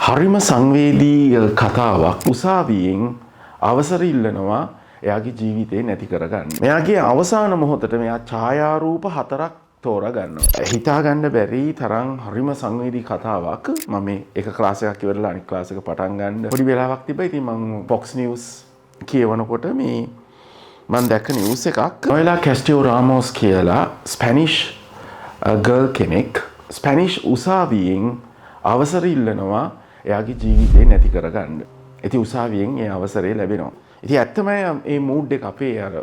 හරිම සංවේදී කතාවක්. උසාවියෙන් අවසර ඉල්ලනවා එයාගේ ජීවිතේ නැති කරගන්න. මෙයාගේ අවසාන මොහොතට මෙයා ඡායාරූප හතරක් තෝරා ගන්නවා. හිතා ගන්න බැරි තරම් හරිම සංවේදී කතාවක්. මම මේ එක ක්ලාස් එකක් ඉවරලා අනිත් ක්ලාස් එක පටන් ගන්න පොඩි වෙලාවක් තිබ්බා. ඉතින් මං Fox News කියවනකොට මේ මං දැක්ක නිවුස් එකක්. නොයලා කැස්ටියෝ රාමෝස් කියලා ස්පැනිෂ් ගර්ල් කෙනෙක් ස්පැනිෂ් උසාවියෙන් අවසර ඉල්ලනවා එයාගේ ජීවිතේ නැති කරගන්න. ඉතින් උසාවියෙන් ඒ අවසරය ලැබෙනවා. ඉතින් ඇත්තම මේ මූඩ් එක අපේ අර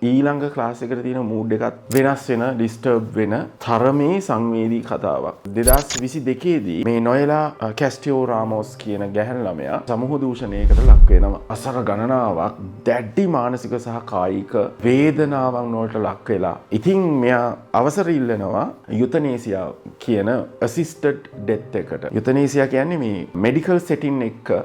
ඊළඟ ක්ලාස් එකට තියෙන මූඩ් එකත් වෙනස් වෙන, ඩිස්ටර්බ් වෙන තරමේ සංවේදී කතාවක්. 2022 දී මේ නොයලා කැස්ටියෝ රාමෝස් කියන ගැහැණු ළමයා සමූහ දූෂණයකට ලක් වෙනවා. වසර ගණනාවක් දැඩි මානසික සහ කායික වේදනාවන් වලට ලක් වෙලා. ඉතින් මෙයා අවසර ඉල්ලනවා යුතනේසියා කියන ඇසිස්ටඩ් ඩෙත් එකට. යුතනේසියා කියන්නේ මේ මෙඩිකල් සෙටින් එක්ක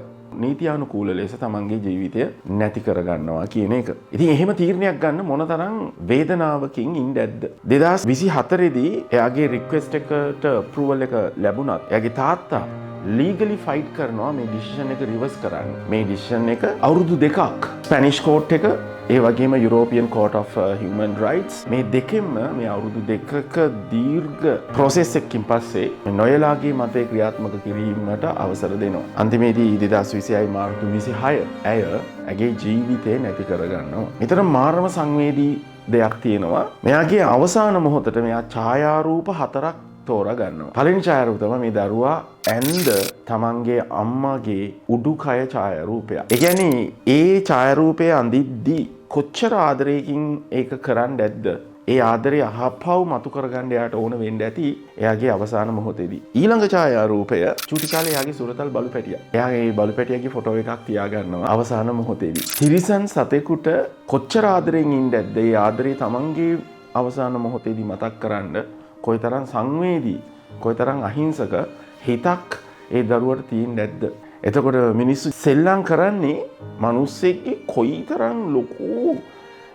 නීතියානුකූල ලෙස තමන්ගේ ජීවිතය නැති කරගන්නවා කියන එක. ඉතින් එහෙම තීරණයක් ගන්න මොනතරම් වේදනාවකින් ඉන්න ඇද්ද? 2024 දී එයාගේ රික්වෙස්ට් එකට අප්‍රූවල් එක ලැබුණත් එයාගේ තාත්තා ලීගලි ෆයිට් කරනවා මේ ඩිසිෂන් එක රිවර්ස් කරන්න. මේ ඩිසිෂන් එක අවුරුදු 2ක් ස්පැනිෂ් කෝට් එක, ඒ වගේම European Court of Human Rights, මේ දෙකෙන්ම මේ අවුරුදු 2ක දීර්ඝ ප්‍රොසෙස් එකකින් පස්සේ නොයලාගේ මතය ක්‍රියාත්මක කිරීමට අවසර දෙනවා. අන්තිමේදී 2026 මාර්තු 26 ඇය ඇගේ ජීවිතය නැති කරගන්නවා. මෙතන මාරම සංවේදී දෙයක් තියෙනවා. මෙයාගේ අවසාන මොහොතට මෙයා ඡායාරූප හතරක් තෝරා ගන්නවා. පළවෙනි ඡායාරූප තමයි මේ දරුවා ඇන්ද තමන්ගේ අම්මගේ උඩුකය ඡායාරූපය. ඒ කියන්නේ ඒ ඡායාරූපය අඳිද්දී කොච්චර ආදරයකින් ඒක කරන්න ඇද්ද? ඒ ආදරය අහපව් මතු කරගන්න එයාට ඕන වෙන්න ඇති එයාගේ අවසාන මොහොතේදී. ඊළඟ ඡායාරූපය චූටි කාලේ එයාගේ සුරතල් බලු පැටියා. එයා ඒ බලු පැටියාගේ ෆොටෝ එකක් තියාගන්නවා අවසාන මොහොතේදී. තිරිසන් සතෙකුට කොච්චර ආදරෙන් ඉන්න ඇද්ද? ඒ ආදරේ තමන්ගේ අවසාන මොහොතේදී මතක් කරන්න කොයිතරම් සංවේදී, කොයිතරම් අහිංසක හිතක් ඒ දරුවට තියෙන්න ඇද්ද? එතකොට මිනිස්සු සෙල්ලම් කරන්නේ මිනිස්සෙක්ගේ කොයිතරම් ලොකු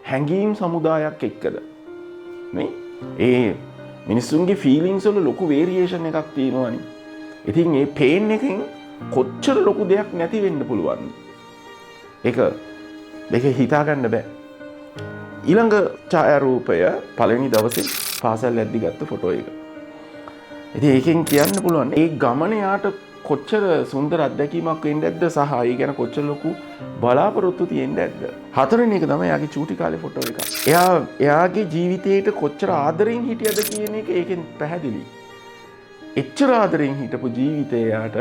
හැඟීම් සමුදායක් එක්කද නේ? ඒ මිනිස්සුන්ගේ ෆීලිංස් වල ලොකු වේරියේෂන් එකක් තියෙනවනේ. ඉතින් ඒ පේන් එකෙන් කොච්චර ලොකු දෙයක් නැති වෙන්න පුළුවන්ද? ඒක ඒක හිතා ගන්න බෑ. ඊළඟ ඡායාරූපය පළවෙනි දවසේ පාසල් යද්දි ගත්ත ෆොටෝ එක. ඉතින් ඒකෙන් කියන්න පුළුවන් ඒ ගමන යාට කොච්චර සුන්දර අත්දැකීමක් වෙන්න ඇද්ද සහ ඒ ගැන කොච්චර ලොකු බලාපොරොත්තු තියෙන්න ඇද්ද. හතරවෙනි එක තමයි එයාගේ චූටි කාලේ ෆොටෝ එක. එයා එයාගේ ජීවිතේට කොච්චර ආදරෙන් හිටියද කියන එක ඒකෙන් පැහැදිලි. එච්චර ආදරෙන් හිටපු ජීවිතය එයාට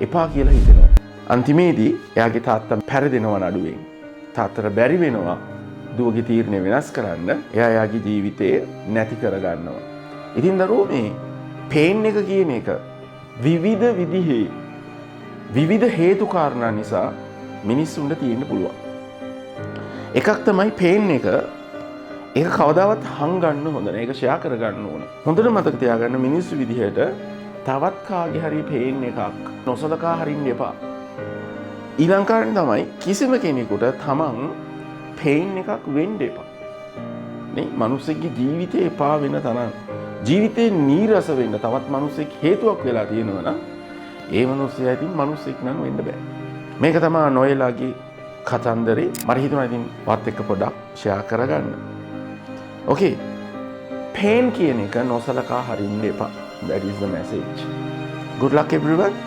එපා කියලා හිතෙනවා. අන්තිමේදී එයාගේ තාත්තා පැරදෙනවා නඩුවෙන්. තාත්තට බැරි වෙනවා දුවගේ තීරණය වෙනස් කරන්න. එයා එයාගේ ජීවිතය නැති කරගන්නවා. ඉතින් දරුවෝ, මේ පේන් එක කියන එක විවිධ විදිහේ විවිධ හේතු කාරණා නිසා මිනිස්සුන්ට තියෙන්න පුළුවන්. එකක් තමයි පේන් එක. ඒක කවදාවත් හංගන්න හොඳ නෑ. ඒක ෂෙයා කරගන්න ඕන. හොඳට මතක තියාගන්න, මිනිස්සු විදිහට තවත් කාගේ හරි පේන් එකක් නොසලකා හරින්න එපා. ඊළඟ කාරණේ තමයි කිසිම කෙනෙකුට තමන් පේන් එකක් වෙන්න එපා. නේ, මිනිස්සෙක්ගේ ජීවිතේ එපා වෙන තරම්, ජීවිතේ නීරස වෙන්න තවත් මිනිස්සෙක් හේතුවක් වෙලා තියෙනවා නම් ඒ මිනිස්සයා ඉතින් මිනිස්සෙක් නම් වෙන්න බෑ. මේක තමයි නොයලාගේ කතන්දරේ. මට හිතුණා ඉතින් ඔයත් එක්ක පොඩ්ඩක් ෂෙයා කරගන්න. ඕකේ. පේන් කියන එක නොසලකා හරින්න එපා. That is the message. Good luck, everyone.